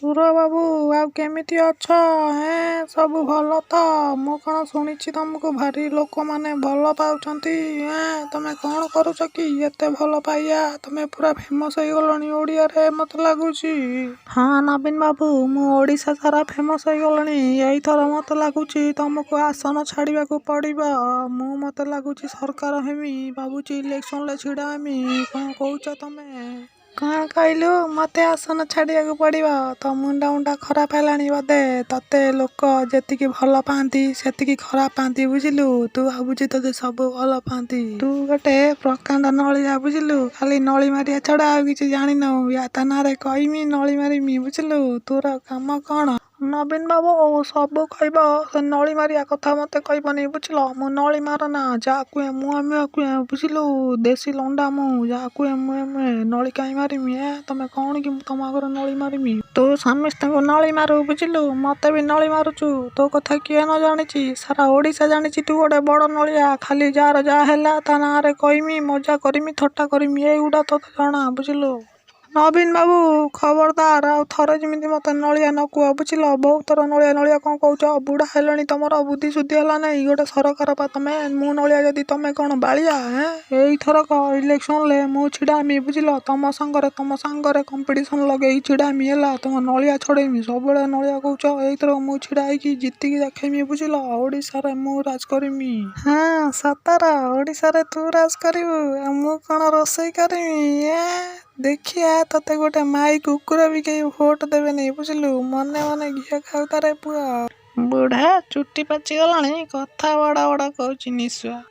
ସୁର ବାବୁ, ଆଉ କେମିତି ଅଛ ହେଁ? ସବୁ ଭଲ ତ? ମୁଁ କ'ଣ ଶୁଣିଛି ତମକୁ ଭାରି ଲୋକମାନେ ଭଲ ପାଉଛନ୍ତି ଏଁ। ତମେ କ'ଣ କରୁଛ କି ଏତେ ଭଲ ପାଇବା? ତମେ ପୁରା ଫେମସ୍ ହେଇଗଲଣି ଓଡ଼ିଆରେ ମତେ ଲାଗୁଛି। ହଁ ନବୀନ ବାବୁ, ମୁଁ ଓଡ଼ିଶା ସାରା ଫେମସ୍ ହେଇଗଲିଣି। ଏଇଥର ମତେ ଲାଗୁଛି ତମକୁ ଆସନ ଛାଡ଼ିବାକୁ ପଡ଼ିବ। ମୁଁ ମତେ ଲାଗୁଛି ସରକାର ହେମି ଭାବୁଛି, ଇଲେକ୍ସନରେ ଛିଡ଼ା ହେମି। କ'ଣ କହୁଛ ତମେ? କ'ଣ କହିଲୁ, ମତେ ଆସନ ଛାଡ଼ିବାକୁ ପଡ଼ିବ? ତୋ ମୁଣ୍ଡ ମୁଣ୍ଡ ଖରାପ ହେଲାଣି ବୋଧେ। ତତେ ଲୋକ ଯେତିକି ଭଲ ପାଆନ୍ତି, ସେତିକି ଖରାପ ପାଆନ୍ତି, ବୁଝିଲୁ? ତୁ ଭାବୁଛୁ ତୋତେ ସବୁ ଭଲ ପାଆନ୍ତି। ତୁ ଗୋଟେ ପ୍ରକାଣ୍ଡ ନଳିଆ, ବୁଝିଲୁ? ଖାଲି ନଳି ମାରିବା ଛଡ଼ା ଆଉ କିଛି ଜାଣିନୁ। ୟା ତା ନାଁରେ କହିମି, ନଳି ମାରିମି, ବୁଝିଲୁ? ତୋର କାମ କ'ଣ? ନବୀନ ବାବୁ, ସବୁ କହିବ, ସେ ନଳି ମାରିବା କଥା ମତେ କହିବନି, ବୁଝିଲ? ମୁଁ ନଳି ମାରନା, ଯାହା କୁହେ ମୁହେଁ ମୁହେଁ କୁହେ, ବୁଝିଲୁ? ଦେଶୀ ଲଣ୍ଡା ମୁଁ, ଯାହା କୁହେ ମୁହେଁ ମୁହେଁ। ନଳି କାଇଁ ମାରିମି ଏଁ? ତମେ କ'ଣ କି ମୁଁ ତମ ଆଗରେ ନଳି ମାରିମି? ତୁ ସମସ୍ତଙ୍କୁ ନଳି ମାରୁ, ବୁଝିଲୁ? ମତେ ବି ନଳି ମାରୁଛୁ। ତୋ କଥା କିଏ ନ ଜାଣିଛି? ସାରା ଓଡ଼ିଶା ଜାଣିଛି ତୁ ଗୋଟେ ବଡ଼ ନଳିଆ। ଖାଲି ଯାହାର ଯାହା ହେଲା ତା ନାଁରେ କହିମି, ମଜା କରିମି, ଥଟ୍ଟା କରିମି, ଏଇଗୁଡ଼ା ତୋତେ ଜଣା, ବୁଝିଲୁ? ନବୀନ ବାବୁ, ଖବରଦାର, ଆଉ ଥରେ ଯେମିତି ମତେ ନଳିଆ ନ କୁହ, ବୁଝିଲ? ବହୁତ ଥର ନଳିଆ ନଳିଆ କ'ଣ କହୁଛ? ବୁଢ଼ା ହେଲଣି, ତମର ବୁଦ୍ଧି ଶୁଦ୍ଧି ହେଲା ନାହିଁ? ଗୋଟେ ସରକାର ପା ତମେ। ମୁଁ ନଳିଆ ଯଦି ତମେ କ'ଣ ବାଳିଆ ଏଁ? ଏଇଥରକ ଇଲେକ୍ସନରେ ମୁଁ ଛିଡ଼ା ହେମି, ବୁଝିଲ? ତମ ସାଙ୍ଗରେ କମ୍ପିଟିସନ୍ ଲଗେଇ ଛିଡ଼ା ହେମି, ହେଲା? ତମ ନଳିଆ ଛଡ଼େଇମି। ସବୁବେଳେ ନଳିଆ କହୁଛ। ଏଇଥରକ ମୁଁ ଛିଡ଼ା ହେଇକି ଜିତିକି ଦେଖେଇମି, ବୁଝିଲ? ଓଡ଼ିଶାରେ ମୁଁ ରାଜ କରିମି। ହଁ, ସତର ଓଡ଼ିଶାରେ ତୁ ରାଜ କରିବୁ ଆଉ ମୁଁ କ'ଣ ରୋଷେଇ କରିମି ଏଁ? ଦେଖିଆ, ତତେ ଗୋଟେ ମାଇ କୁକୁର ବି କେହି ଭୋଟ ଦେବେନି, ବୁଝିଲୁ? ମନେ ମନେ ଘିଅ ଖାଉଥାରେ ପୁଅ। ବୁଢ଼ା ଚୁଟି ପାଚିଗଲାଣି, କଥା ବଡ଼ ବଡ଼ କହୁଛି ନିଶୁଆ।